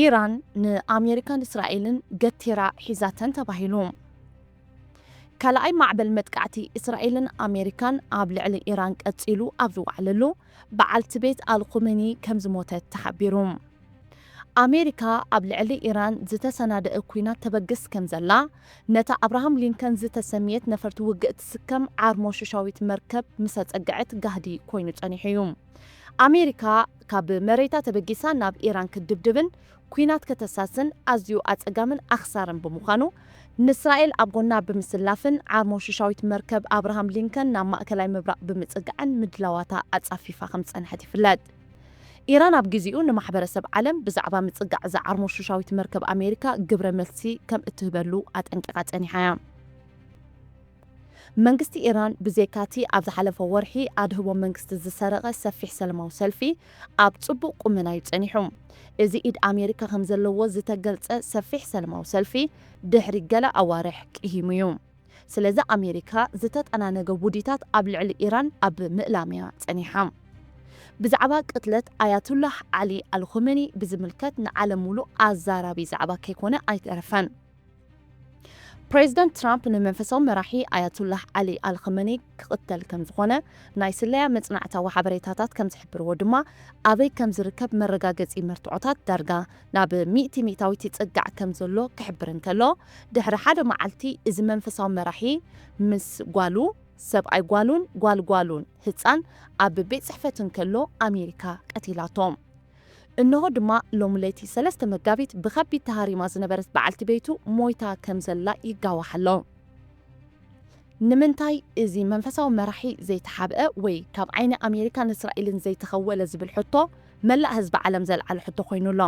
ኢራን ንኣሜሪካን እስራኤልን ገቲራ ሒዛተን ተባሂሉ። ካልኣይ ማዕበል መጥቃዕቲ እስራኤልን ኣሜሪካን ኣብ ልዕሊ ኢራን ቀጺሉ ኣብ ዝወዓለሉ፣ በዓልቲ ቤት ኣልኹመኒ ከም ዝሞተት ተሓቢሩ። ኣሜሪካ ኣብ ልዕሊ ኢራን ዝተሰናደአ ኲናት ተበግስ ከም ዘላ፣ ነታ ኣብርሃም ሊንከን ዝተሰምየት ነፈርቲ ውግእ ትስከም ዓርሞሽሻዊት መርከብ ምስ ኣጸግዐት ጋህዲ ኮይኑ ጸኒሑ እዩ። ኣሜሪካ ካብ መሬታ ተበጊሳ ናብ ኢራን ክትድብድብን ኲናት ከተሳስን ኣዝዩ ኣጸጋምን ኣኽሳርን ብምዃኑ፣ ንእስራኤል ኣብ ጎና ብምስላፍን ዓርሞሽሻዊት መርከብ ኣብርሃም ሊንከን ናብ ማእከላይ ምብራቕ ብምጽጋዕን ምድላዋታ ኣጻፊፋ ከም ዝጸንሐት ይፍለጥ። ኢራን ኣብ ግዜኡ ንማሕበረሰብ ዓለም ብዛዕባ ምጽጋዕ እዛ ዓርሞሽሻዊት መርከብ ኣሜሪካ ግብረ መልሲ ከም እትህበሉ ኣጠንቂቓ ጸኒሓ እያ። መንግስቲ ኢራን ብዘይካቲ ኣብ ዝሓለፈ ወርሒ ኣድህቦ መንግስቲ ዝሰረቐ ሰፊሕ ሰላማዊ ሰልፊ ኣብ ጽቡቕ ቁመና እዩ ጸኒሑ። እዚ ኢድ ኣሜሪካ ከም ዘለዎ ዝተገልጸ ሰፊሕ ሰላማዊ ሰልፊ ድሕሪ ገለ ኣዋርሕ ቅሂሙ እዩ። ስለዚ ኣሜሪካ ዝተጠናነገ ውዲታት ኣብ ልዕሊ ኢራን ኣብ ምእላም እያ ጸኒሓ። ብዛዕባ ቅትለት ኣያቱላህ ዓሊ ኣልኹመኒ ብዝምልከት ንዓለም ሙሉእ ኣዛራቢ ዛዕባ ከይኮነ ኣይተረፈን። ፕሬዚደንት ትራምፕ ንመንፈሳዊ መራሒ ኣያቱላህ ዓሊ ኣልኸመኒ ክቕተል ከም ዝኾነ ናይ ስለያ መጽናዕታዊ ሓበሬታታት ከም ዝሕብርዎ ድማ፣ ኣበይ ከም ዝርከብ መረጋገጺ መርትዖታት ዳርጋ ናብ ሚእቲ ሚእታዊት ይጽጋዕ ከም ዘሎ ክሕብር እንከሎ፣ ድሕሪ ሓደ መዓልቲ እዚ መንፈሳዊ መራሒ ምስ ጓሉ፣ ሰብኣይ ጓሉን ጓል ጓሉን ህጻን ኣብ ቤት ጽሕፈት እንከሎ ኣሜሪካ ቀቲላቶ። እንሆ ድማ ሎሚ ለይቲ ሰለስተ መጋቢት ብኸቢድ ተሃሪማ ዝነበረት በዓልቲ ቤቱ ሞይታ ከም ዘላ ይጋዋሕ ኣሎ። ንምንታይ እዚ መንፈሳዊ መራሒ ዘይተሓብአ ወይ ካብ ዓይኒ ኣሜሪካን እስራኤልን ዘይተኸወለ ዝብል ሕቶ መላእ ህዝቢ ዓለም ዘልዓለ ሕቶ ኮይኑ ኣሎ።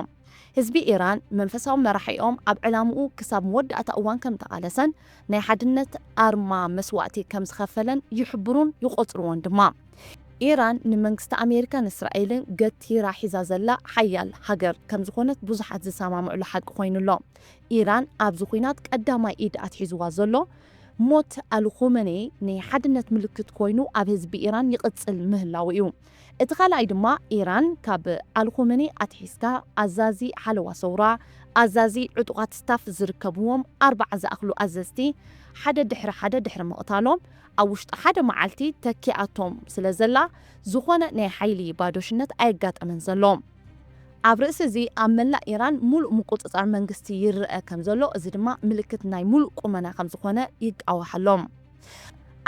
ህዝቢ ኢራን መንፈሳዊ መራሒኦም ኣብ ዕላምኡ ክሳብ መወዳእታ እዋን ከም ተቓለሰን ናይ ሓድነት ኣርማ መስዋእቲ ከም ዝኸፈለን ይሕብሩን ይቖጽርዎን ድማ። ኢራን ንመንግስቲ ኣሜሪካን እስራኤልን ገቲራ ሒዛ ዘላ ሓያል ሃገር ከም ዝኾነት ብዙሓት ዝሰማምዕሉ ሓቂ ኮይኑ ኣሎ። ኢራን ኣብዚ ኲናት ቀዳማይ ኢድ ኣትሒዝዋ ዘሎ ሞት ኣልኹመኒ ናይ ሓድነት ምልክት ኮይኑ ኣብ ህዝቢ ኢራን ይቕጽል ምህላው እዩ። እቲ ካልኣይ ድማ ኢራን ካብ ኣልኹመኒ ኣትሒዝካ ኣዛዚ ሓለዋ ሰውራ፣ ኣዛዚ ዕጡቓት ስታፍ ዝርከብዎም ኣርባዓ ዝኣኽሉ ኣዘዝቲ ሓደ ድሕሪ ሓደ ድሕሪ ምቕታሎም ኣብ ውሽጢ ሓደ መዓልቲ ተኪኣቶም ስለ ዘላ ዝኾነ ናይ ሓይሊ ባዶሽነት ኣየጋጠመን ዘሎ። ኣብ ርእሲ እዚ ኣብ መላእ ኢራን ሙሉእ ምቁጽጻር መንግስቲ ይረአ ከም ዘሎ፣ እዚ ድማ ምልክት ናይ ሙሉእ ቁመና ከም ዝኾነ ይቃዋሕ ኣሎ።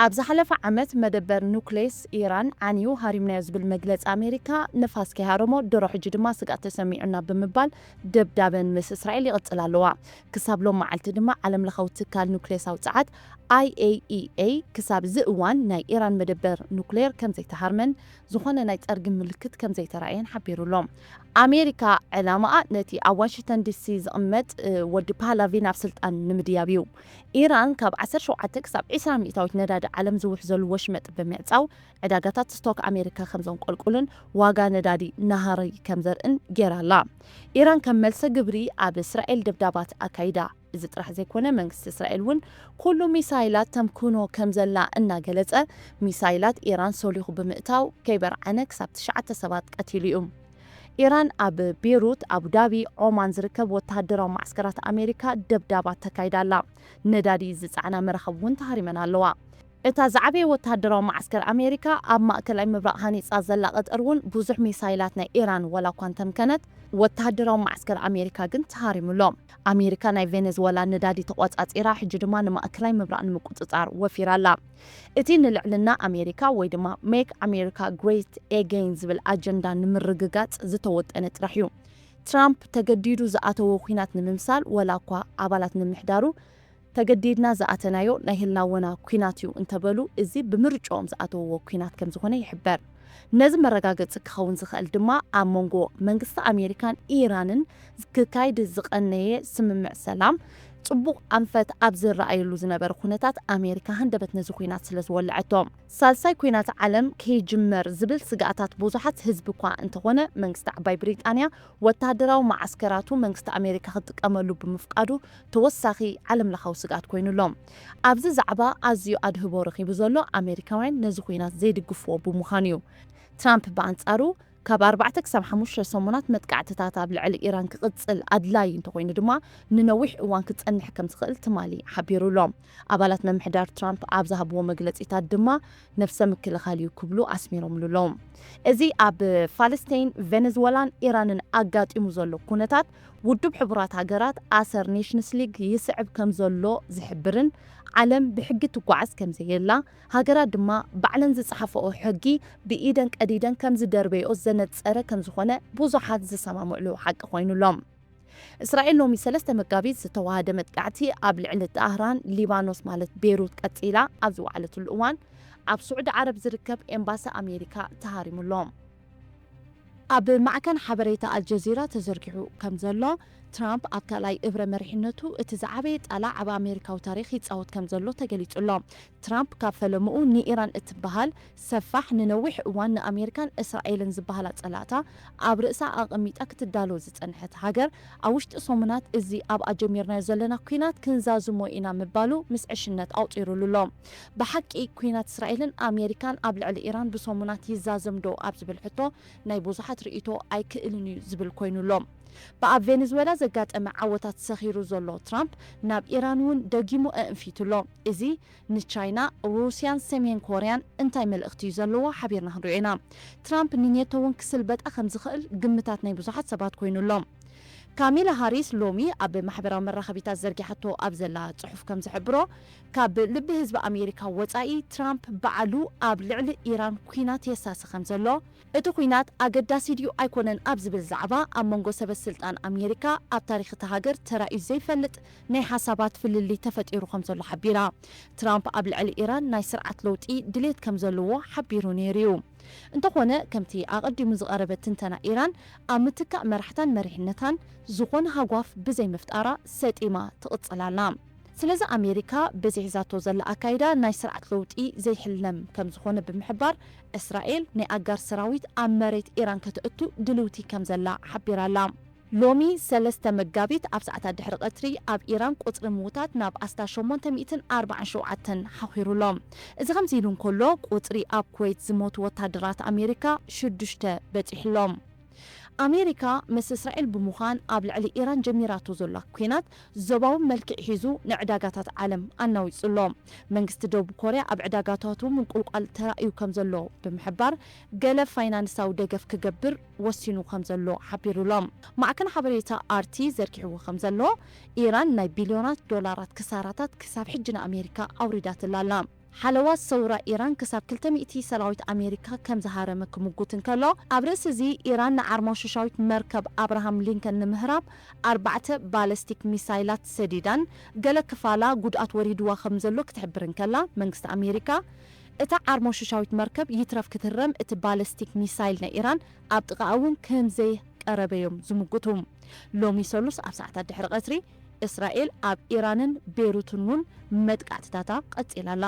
ኣብ ዝሓለፈ ዓመት መደበር ኑክሌስ ኢራን ዓንዩ ሃሪምናዮ ዝብል መግለጺ ኣሜሪካ ንፋስ ከይሃረሞ ድሮ ሕጂ ድማ ስግኣት ተሰሚዑና ብምባል ደብዳበን ምስ እስራኤል ይቕጽላ ኣለዋ። ክሳብ ሎም መዓልቲ ድማ ዓለም ለኻዊ ትካል ኑክሌሳዊ ጸዓት ኣይ ኤ ኢ ኤ ክሳብ እዚ እዋን ናይ ኢራን መደበር ኑክሌር ከም ዘይተሃርመን ዝኾነ ናይ ጸርጊ ምልክት ከም ዘይተራእየን ሓቢሩ ኣሎ። ኣሜሪካ ዕላማኣ ነቲ ኣብ ዋሽንግተን ዲሲ ዝቕመጥ ወዲ ፓህላቪ ናብ ስልጣን ንምድያብ እዩ። ኢራን ካብ ዓሰርተ ሸውዓተ ክሳብ ዕስራ ሚእታዊት ነዳዲ ዓለም ዝውሕዘሉ ወሽመጥ ብምዕጻው ዕዳጋታት ስቶክ ኣሜሪካ ከም ዘንቆልቁልን ዋጋ ነዳዲ ናህሪ ከም ዘርእን ገይራ ኣላ። ኢራን ከም መልሰ ግብሪ ኣብ እስራኤል ደብዳባት ኣካይዳ። እዚ ጥራሕ ዘይኮነ መንግስቲ እስራኤል እውን ኩሉ ሚሳይላት ተምክኖ ከም ዘላ እናገለጸ፣ ሚሳይላት ኢራን ሶሊኹ ብምእታው ከይበርዓነ ክሳብ ትሽዓተ ሰባት ቀቲሉ እዩ። ኢራን ኣብ ቤሩት፣ ኣቡዳቢ፣ ዖማን ዝርከብ ወተሃደራዊ ማዕስከራት ኣሜሪካ ደብዳባት ተካይዳ ኣላ። ነዳዲ ዝጸዓና መራኸብ እውን ተሃሪመን ኣለዋ። እታ ዝዓበየ ወተሃደራዊ ማዕስከር ኣሜሪካ ኣብ ማእከላይ ምብራቕ ሃኒጻ ዘላ ቀጠር እውን ብዙሕ ሚሳይላት ናይ ኢራን ዋላ እኳ እንተምከነት፣ ወተሃደራዊ ማዕስከር ኣሜሪካ ግን ተሃሪሙ ኣሎ። ኣሜሪካ ናይ ቬነዝወላ ነዳዲ ተቖጻጺራ፣ ሕጂ ድማ ንማእከላይ ምብራቕ ንምቁጽጻር ወፊራ ኣላ። እቲ ንልዕልና ኣሜሪካ ወይ ድማ ሜክ ኣሜሪካ ግሬት ኤጌን ዝብል ኣጀንዳ ንምርግጋጽ ዝተወጠነ ጥራሕ እዩ። ትራምፕ ተገዲዱ ዝኣተዎ ኲናት ንምምሳል፣ ወላ እኳ ኣባላት ምምሕዳሩ ተገዲድና ዝኣተናዮ ናይ ህላወና ኲናት እዩ እንተበሉ፣ እዚ ብምርጭኦም ዝኣተውዎ ኲናት ከም ዝኾነ ይሕበር። ነዚ መረጋገጺ ክኸውን ዝኽእል ድማ ኣብ መንጎ መንግስቲ ኣሜሪካን ኢራንን ክካይድ ዝቐነየ ስምምዕ ሰላም ጽቡቕ ኣንፈት ኣብ ዝረኣየሉ ዝነበረ ኩነታት ኣሜሪካ ሃንደበት ነዚ ኲናት ስለ ዝወለዐቶ። ሳልሳይ ኲናት ዓለም ከይጅመር ዝብል ስግኣታት ብዙሓት ህዝቢ እኳ እንተኾነ መንግስቲ ዓባይ ብሪጣንያ ወተሃደራዊ መዓስከራቱ መንግስቲ ኣሜሪካ ክጥቀመሉ ብምፍቃዱ ተወሳኺ ዓለምለኻዊ ስግኣት ኮይኑ ኣሎ። ኣብዚ ዛዕባ ኣዝዩ ኣድህቦ ረኺቡ ዘሎ ኣሜሪካውያን ነዚ ኲናት ዘይድግፍዎ ብምዃኑ እዩ። ትራምፕ ብኣንጻሩ ካብ ኣርባዕተ ክሳብ ሓሙሽተ ሰሙናት መጥቃዕትታት ኣብ ልዕሊ ኢራን ክቕጽል ኣድላዪ እንተኾይኑ ድማ፣ ንነዊሕ እዋን ክጸንሕ ከም ዝኽእል ትማሊ ሓቢሩ ኣሎ። ኣባላት ምምሕዳር ትራምፕ ኣብ ዝሃብዎ መግለጺታት ድማ፣ ነፍሰ ምክልኻል እዩ ክብሉ ኣስሚሮምሉ ኣለዉ። እዚ ኣብ ፋለስታይን፣ ቬነዝወላን ኢራንን ኣጋጢሙ ዘሎ ኩነታት፣ ውድብ ሕቡራት ሃገራት ኣሰር ኔሽንስ ሊግ ይስዕብ ከም ዘሎ ዝሕብርን፣ ዓለም ብሕጊ ትጓዓዝ ከም ዘየላ፣ ሃገራት ድማ ባዕለን ዝጸሓፈኦ ሕጊ ብኢደን ቀዲደን ከም ዝደርበይኦ ዘነጸረ ከም ዝኾነ ብዙሓት ዝሰማምዕሉ ሓቂ ኮይኑ ኣሎ። እስራኤል ሎሚ ሰለስተ መጋቢት ዝተዋሃደ መጥቃዕቲ ኣብ ልዕሊ ጣህራን፣ ሊባኖስ ማለት ቤይሩት ቀጺላ ኣብ ዝወዓለትሉ እዋን፣ ኣብ ስዑዲ ዓረብ ዝርከብ ኤምባሲ ኣሜሪካ ተሃሪሙ ኣሎ። ኣብ ማዕከን ሓበሬታ ኣልጀዚራ ተዘርጊሑ ከም ዘሎ፣ ትራምፕ ኣብ ካልኣይ እብረ መሪሕነቱ እቲ ዝዓበየ ጣላዕ ኣብ ኣሜሪካዊ ታሪኽ ይጻወት ከም ዘሎ ተገሊጹ ኣሎ። ትራምፕ ካብ ፈለምኡ ንኢራን እትበሃል ሰፋሕ፣ ንነዊሕ እዋን ንኣሜሪካን እስራኤልን ዝበሃላ ጸላእታ ኣብ ርእሳ ኣቐሚጣ ክትዳሎ ዝጸንሐት ሃገር፣ ኣብ ውሽጢ ሰሙናት እዚ ኣብኣ ጀሚርናዮ ዘለና ኲናት ክንዛዝሞ ኢና ምባሉ ምስ ዕሽነት ኣቑጺሩሉ ኣሎ። ብሓቂ ኲናት እስራኤልን ኣሜሪካን ኣብ ልዕሊ ኢራን ብሰሙናት ይዛዘም ዶ ኣብ ዝብል ሕቶ፣ ናይ ብዙሓት ርእይቶ ኣይክእልን እዩ ዝብል ኮይኑ ኣሎ። ብኣብ ቬኔዙዌላ ዘጋጠመ ዓወታት ሰኺሩ ዘሎ ትራምፕ፣ ናብ ኢራን እውን ደጊሙ ኣእንፊቱ ኣሎ። እዚ ንቻይና፣ ሩስያን ሰሜን ኮርያን እንታይ መልእኽቲ እዩ ዘለዎ? ሓቢርና ክንሪኦ ኢና። ትራምፕ ንኔቶ እውን ክስልበጣ ከም ዝኽእል ግምታት ናይ ብዙሓት ሰባት ኮይኑ ኣሎ። ካሚላ ሃሪስ ሎሚ ኣብ ማሕበራዊ መራኸቢታት ዘርጊሓቶ ኣብ ዘላ ጽሑፍ ከም ዝሕብሮ፣ ካብ ልቢ ህዝቢ ኣሜሪካ ወጻኢ፣ ትራምፕ ባዕሉ ኣብ ልዕሊ ኢራን ኲናት የሳሲ ከም ዘሎ፣ እቲ ኲናት ኣገዳሲ ድዩ ኣይኮነን ኣብ ዝብል ዛዕባ፣ ኣብ መንጎ ሰበ ስልጣን ኣሜሪካ ኣብ ታሪኽ እታ ሃገር ተራእዩ ዘይፈልጥ ናይ ሓሳባት ፍልልይ ተፈጢሩ ከም ዘሎ ሓቢራ። ትራምፕ ኣብ ልዕሊ ኢራን ናይ ስርዓት ለውጢ ድሌት ከም ዘለዎ ሓቢሩ ነይሩ እዩ። እንተኾነ፣ ከምቲ ኣቐዲሙ ዝቐረበ ትንተና፣ ኢራን ኣብ ምትካእ መራሕታን መሪሕነታን ዝኾነ ሃጓፍ ብዘይምፍጣራ ሰጢማ ትቕጽል ኣላ። ስለዚ ኣሜሪካ በዚ ሒዛቶ ዘላ ኣካይዳ ናይ ስርዓት ለውጢ ዘይሕለም ከም ዝኾነ ብምሕባር፣ እስራኤል ናይ ኣጋር ሰራዊት ኣብ መሬት ኢራን ከተእቱ ድልውቲ ከም ዘላ ሓቢራ ኣላ። ሎሚ ሰለስተ መጋቢት ኣብ ሰዓታት ድሕሪ ቀትሪ ኣብ ኢራን ቁጽሪ ምዉታት ናብ ኣስታት ሸሞንተ ሚእትን ኣርባዓን ሸውዓተን ሓኺሩ ኣሎ። እዚ ከምዚ ኢሉ እንከሎ፣ ቁጽሪ ኣብ ኩዌት ዝሞቱ ወታደራት ኣሜሪካ ሽዱሽተ በጺሑ ኣሎ። ኣሜሪካ ምስ እስራኤል ብምዃን ኣብ ልዕሊ ኢራን ጀሚራቶ ዘላ ኲናት ዞባዊ መልክዕ ሒዙ ንዕዳጋታት ዓለም ኣናዊጹ ኣሎ። መንግስቲ ደቡብ ኮርያ ኣብ ዕዳጋታቱ ምንቁልቋል ተራእዩ ከም ዘሎ ብምሕባር፣ ገለ ፋይናንሳዊ ደገፍ ክገብር ወሲኑ ከም ዘሎ ሓቢሩ ኣሎ። ማዕከን ሓበሬታ ኣርቲ ዘርጊሕዎ ከም ዘሎ፣ ኢራን ናይ ቢልዮናት ዶላራት ክሳራታት ክሳብ ሕጂ ንኣሜሪካ ኣውሪዳትላ ኣላ። ሓለዋ ሰውራ ኢራን ክሳብ ክልተ ሚእቲ ሰራዊት ኣሜሪካ ከም ዝሃረመ ክምጉት እንከሎ፣ ኣብ ርእሲ እዚ ኢራን ንዓርሞሽሻዊት መርከብ ኣብርሃም ሊንከን ንምህራብ ኣርባዕተ ባለስቲክ ሚሳይላት ሰዲዳን፣ ገለ ክፋላ ጉድኣት ወሪድዋ ከም ዘሎ ክትሕብር እንከላ፣ መንግስቲ ኣሜሪካ፣ እታ ዓርሞሽሻዊት መርከብ ይትረፍ ክትህረም፣ እቲ ባለስቲክ ሚሳይል ናይ ኢራን ኣብ ጥቓኣ እውን ከም ዘይቀረበ እዮም ዝምጉቱ። ሎሚ ሰሉስ ኣብ ሰዓታት ድሕሪ ቀትሪ፣ እስራኤል ኣብ ኢራንን ቤይሩትን እውን መጥቃዕትታታ ቀጺላ ኣላ።